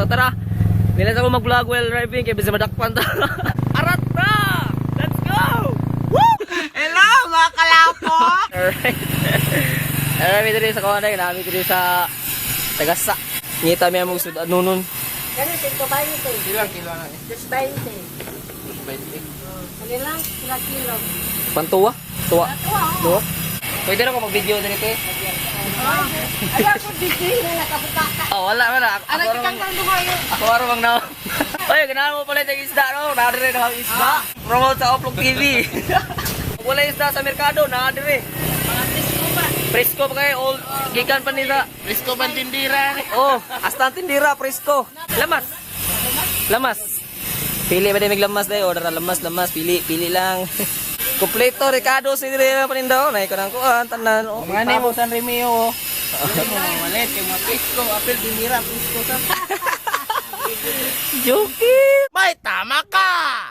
So tara. Dili sa ko mag-vlog while driving kay bisa madakpan ta. Arat na! Let's go! Woo! Hello, mga kalapok! Alright. Alright, mi diri sa kuan dai, nami diri sa Tagasa. Ngita mi among sud anunon. Kano, 120. Kilo, kilo na eh. 220. 20. Ano lang, kilo kilo. Pantuwa? Tuwa. Tuwa, oh. Duwa. Pwede na ko mag-video diri te. Ayaw ko video na nakabuka ka. Oh, wala wala. Ako, Ano, ako, tikang kang dumayo. ako araw mang naon. Oy, ganahan mo pala yung isda no. Naa diri na ang isda. Promote sa Oplog TV. Wala isda sa merkado, naa diri. Mga presko ba? Presko pa kayo, old gikan pa nila. Presko ban tindira ni. Oh, hasta ang tindira, presko. Lamas. Lamas. Pili ba din may lamas dahil? Order na lamas, lamas. Pili, pili lang. Kompleto, Ricardo, si dire na panindaw. Nay ko nang kuan, tanan. Oh, Mga ni mo San Remeo. Oh. Mo malit kay mga presko, apel tindira, presko sa. Joking. May tama ka.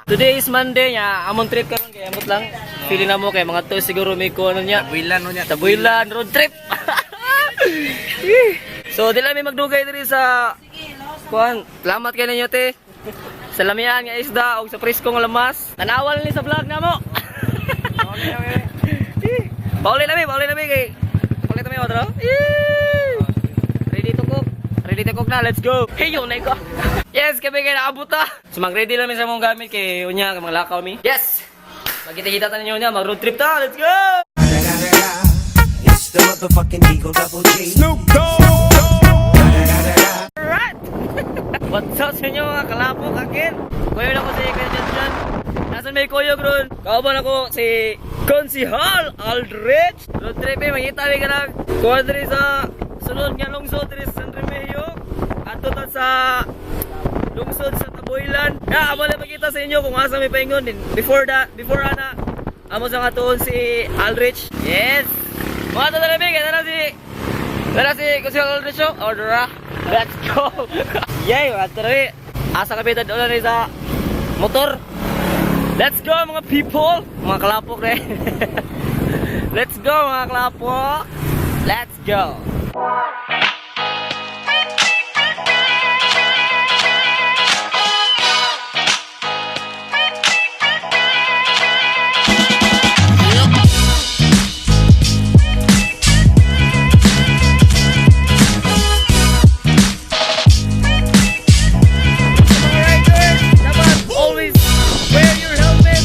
Today is Monday nya. Among trip karon kay amot lang. Pili na mo kay mga to siguro may kuan niya. Tabuilan no niya. Tabuilan road trip. So dili mi magdugay diri sa kuan. Salamat kay ninyo te. Sa lamian nga isda og sa presko nga lamas. Tanawal ni sa vlog namo. Pauli na mi, pauli na mi kay pauli na mi otro. Ready to cook. Ready to cook na, let's go. Hey yo, nay ko. Yes, kami kay naabot ta. So mag-ready lang mi sa mong gamit kay unya kay maglakaw mi. Yes. Magkita-kita ta ninyo unya, mag road trip ta. Let's go. It's the motherfucking Eagle Double G. Alright! What's up sa inyo mga kalapok again? Kuyo na ko si Kuya John John. Nasaan may kuyog ron? Kauban ako si Konsihal Aldrich. Road trip eh, mangita mi kanang kuha diri sa sunod nga lungsod diri sa San Remigio. Adto ta sa lungsod sa Tabuilan. Ya, amo lang makita sa inyo kung asa may paingon din. Before that, before ana, amo sa katuon si Aldrich. Yes. Mga to na kaya na si Tara si Konsihal Aldrich oh. Order ah. Let's go. Yay, mga tara. Asa kami tadto na sa motor. Let's go mga people, mga kalapok eh. Let's go mga kalapok. Let's go. Mga riders, dapat always wear your helmet.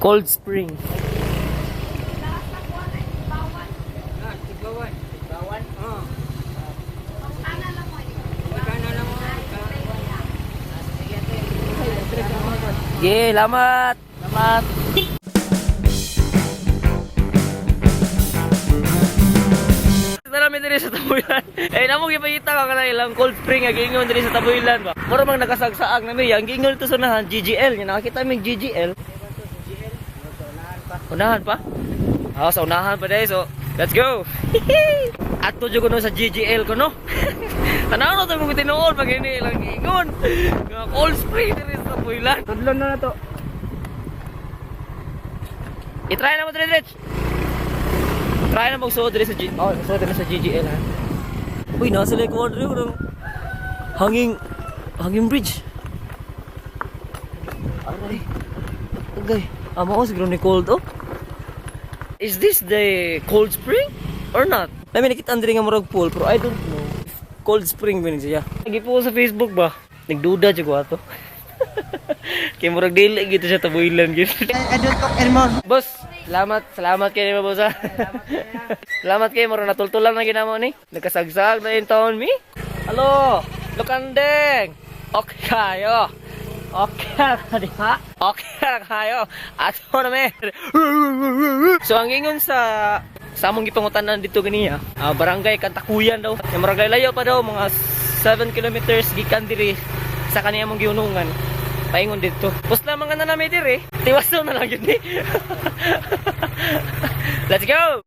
Cold Spring. Ah, Tigbawan. Tigbawan? Oo. Magkano lang mo? Yeah, salamat. Salamat. Narami diri sa Tabuyan. Eh namo gipangita ka kana ilang cold spring nga giingon diri sa Tabuyan ba. Mura mang nakasagsaag nami ang giingon dito sa unahan GGL nya nakakita mi GGL. Unahan pa? Ah, sa unahan pa dai so let's go. Ato jud kuno sa GGL kuno. Tanaw na to mo tinuod pag ini ilang giingon. Nga cold spring diri sa Tabuyan. Tudlon na na to. I-try na mo diri Rich. Try na magsuod diri sa G. Oh, suod diri sa GGL ha. Uy, nasa Lake Water yun. Hanging hanging bridge. Aray. Agay. Amo ko siguro ni cold oh. Is this the cold spring or not? Namin nakita diri nga murag pool pero I don't know. If cold spring ba ni siya. Lagi po ko sa Facebook ba? Nagduda jud ko ato. Kay murag dili gito siya tabuilan gid. I don't talk anymore. Boss, salamat, salamat kayo ni boss ha. Salamat kayo, mura natultulan na ginamo ni. Nagkasagsag na yung taon mi. Hello, Lukandeng. Okay kayo. Okay ka di ha? Okay kayo. Ato na me. So ang ingon sa among gipangutanan dito ganiya, barangay Kantakuyan daw. Yung barangay layo pa daw mga 7 kilometers gikan diri sa kaniya mong giunungan. Paingon dito. Pus lamang na namin diri. Tiwaso na lang yun ni. Let's go!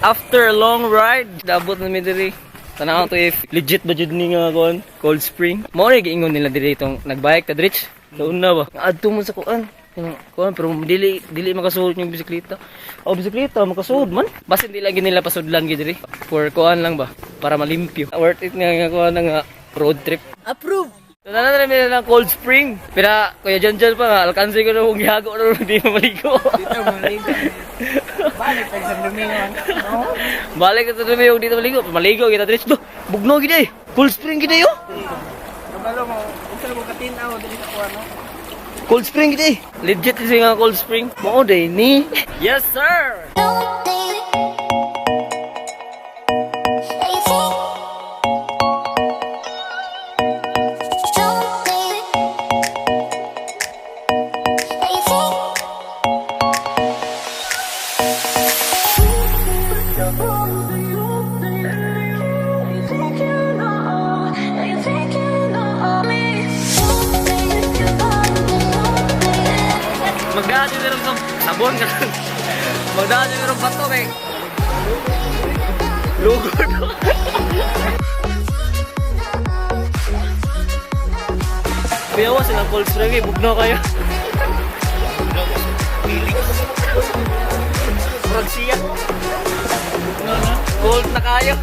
After a long ride, dabot na mi diri. Tanaw to if legit ba jud ni nga kuan, Cold Spring. Mo ni giingon nila diri itong nagbike ta Rich. Sa una ba? Adto mo sa kuan. Kanang kuan pero dili dili makasuod yung bisikleta. Oh, bisikleta makasuod man. Basin di lagi nila pasudlan gid diri. For kuan lang ba para malimpyo. Worth it nga nga kuan nga road trip. Approve! So, na namin ng Cold Spring. Pero Kuya John John pa nga, alkansi ko na kung gihago na hindi na maligo. Dito, maligo. Balik pag sa Domingo. No? Balik na tuloy yung dito maligo. Maligo kita diretso. Do, bugno gid eh. Cold Spring gid eh oh. Kabalo mo, unsa mo katinaw dili sa kuan no? Cold Spring gid eh. Legit kasi nga Cold Spring. Mao day ni. Yes sir. Don't think that you think. Don't think Magdaan yun meron sa sabon ka. Magdaan yun meron bato kay. Lugod. Kuya, sila cold spring eh. Bugno kayo. Murag siya. Cold na kayo.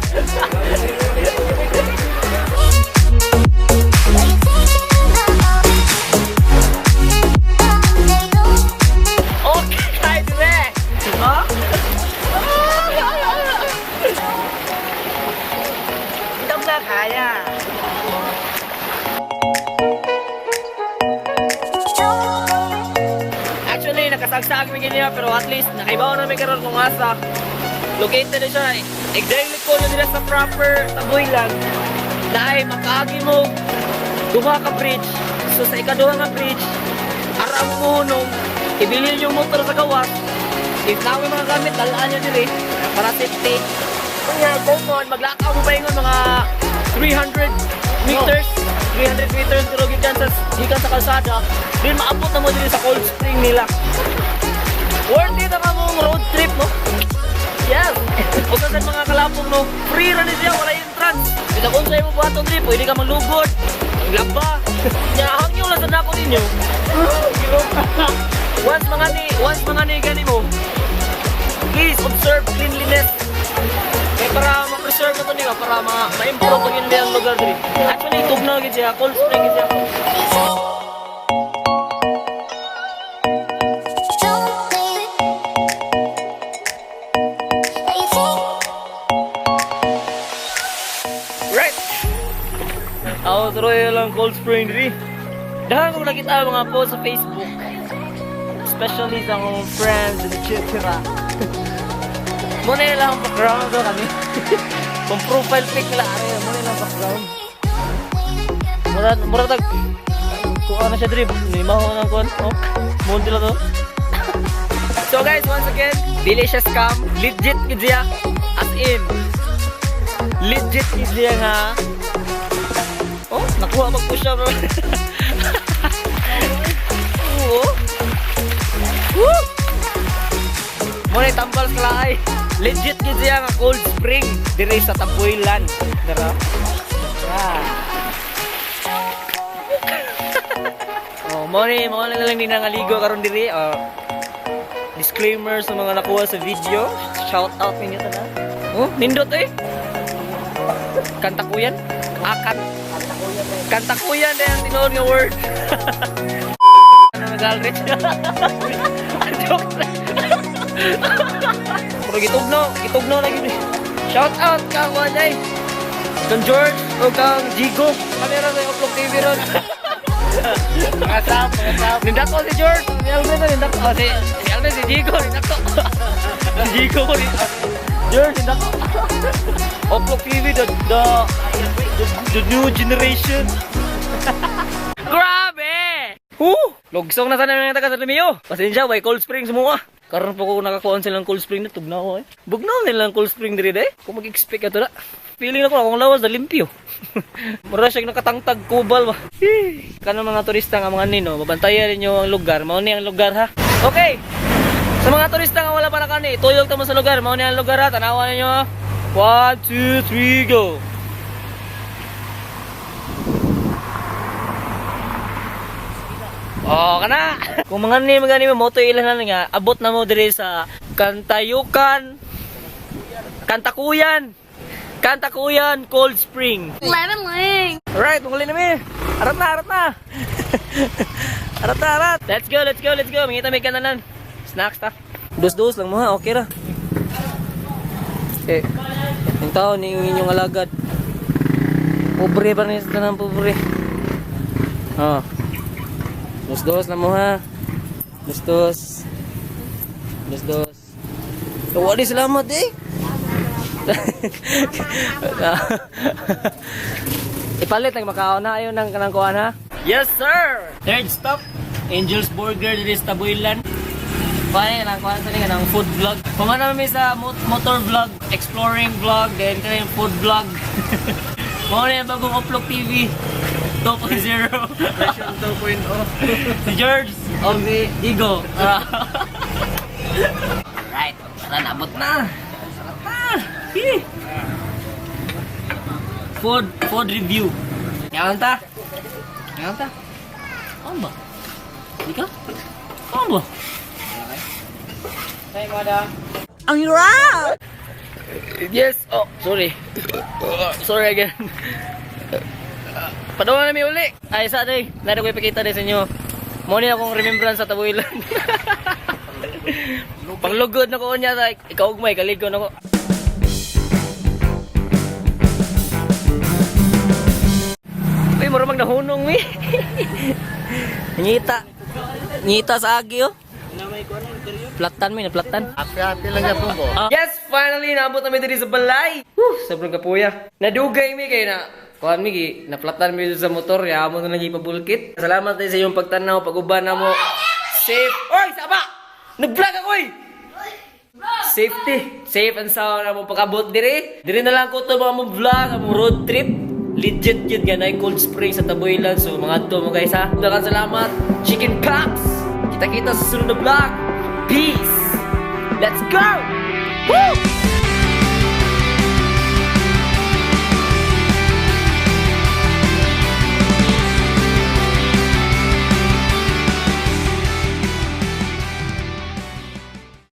Okay, kahit dire. Ha? Dam na kaya. Actually, nakasagsag mi ganyan pero at least nakaibaw na mi karon kung asa. Located na siya. Exactly ko nila sa proper Tabuilan. Dahil makaagi mo duha ka bridge. So sa ikaduha nga bridge, aram mo nung ibilin yung motor sa gawas. If nawi mga gamit, dalaan nyo diri para safety. Kanya, go on, maglakaw mo pa ingon mga 300 meters. 300 meters pero gikan sa kalsada. Din maabot na mo diri sa cold spring nila. Worth it ang among road trip, no? Yes! Kung sa mga kalapong, no? Free ra ni siya, wala entrance. Bisa kung sa'yo mo buhaton trip, pwede ka malugod. Maglaba. Nya, hangyo lang sa nako ninyo. Once mga ni gani mo, please observe cleanliness. Kaya para ma-preserve na to nila, para ma-improve ang yun ang lugar diri. Actually, tugnaw gid siya, cold spring gid siya. Right! Ako tuloy lang cold spring diri. Dahil kong nakita ang mga post sa Facebook. Especially sa akong friends and etc. Muna yung lang ang background do kami. Kung profile pic nila, ay, muna yung lang background. Mura, mura tag, kung ano siya diri, ni maho ng kon, oh, mundi lang to. So guys, once again, dili siya scam, legit gid siya, as in, legit gid siya nga. Oh, nakuha mag push up. Oo. Woo! Muna tambal sa laay. Legit gid siya nga cold spring dire sa Tabuilan. Dara. Yeah. Oh, mo na lang din nangaligo karon diri. Oh. Disclaimer sa mga nakuha sa video. Shout out ninyo tanan. Oh, nindot eh. Kantakuyan? Akat. Kantakuyan na yung tinuod nga word. Ano nag-alrich? Joke lang. Pero gitugno, gitugno na gid. Shout out kang Wanay. Kang George o kang Jigo. Kami ron sa Uplok TV ron. Mga sap, mga sap. Nindako si George, si Alvin nindako. Oh, si Alvin, si Jigo, nindako. Si Jigo ko rin. George, nindako. Uplok TV, the new generation. Grabe! Woo! Lugsong na sana mga taga sa Lumio. Pasensya, way cold spring semua. Karon po ko nakakuha silang cold spring na tugnaw ko eh. Bugnaw nilang cold spring diri de. Kung mag-expect ato na. Feeling ako akong lawas na limpyo. Mura siya nakatangtag kubal ba. Kanang mga turista nga mga nino, mabantayan ninyo ang lugar. Mao ni ang lugar ha. Okay. Sa mga turista nga wala pa na kani, tuyog ta mo sa lugar. Mao ni ang lugar ha. Tanawan ninyo ha. 1 2 3 go. Oh, kana. Kung mga ni mga ni mo ilan na nga abot na mo diri sa Kantayukan. Kantakuyan. Kantakuyan Cold Spring. Lemon Ling. Alright, tungkulin na mi. Arat na, arat na. Arat na, arat. Let's go, let's go, let's go. Mangita may kananan. Snacks ta. Dos-dos lang mo ha, okay ra. Okay. Yung tao ni inyong alagad. Pobre pa rin sa tanan, pobre. Oh. Dos-dos lang mo ha. Dos-dos. Dos-dos. Tawa di salamat eh. Ipalit ang makaon na ayon ng kanang kuan ha. Yes sir. Third stop, Angel's Burger diri sa Tabuilan. Paano nang kuan sa ng food vlog. Pumana mi sa motor vlog, exploring vlog, then kaya yung food vlog. Mao na yung bagong Upload TV 2.0. Version 2.0. Si George. O si Digo. Alright, tara, nabot na. Sarap na. Hee. Food review. Yan ta. Yan ta. Ano ba? Di ka? Ano ba? Say, madam. Ang hirap! Yes. Oh, sorry. Sorry again. Padawa na mi uli. Ay, sa day. Lalo ko ipakita din sa inyo. Mo ni akong remembrance sa Tabuilan. Panglugod na ko niya like ikaw ugmay kaligo na ko. Uy, mura mag nahunong mi. Ngita. Ngita sa agi oh. Platan mi, naplatan. Happy-happy lang yapon ko. Ah. Yes, finally naabot na mi diri sa balay. Whew, sobrang kapuya. Nadugay mi kay na kuan mi gi naplatan mi sa motor ya amo na lang ipabulkit. Salamat tayo sa iyong pagtanaw, pag-uban na mo. Safe. Oy, saba. Nag-vlog ako oy. Safety. Safe and sound na mo pag-abot diri. Diri na lang ko to mga mong vlog, among road trip. Legit yun nga na cold spring sa Tabuilan. So mga to mo guys ha. Daghang salamat. Chicken Cops. Kita-kita sa sunod na vlog. Peace. Let's go! Woo!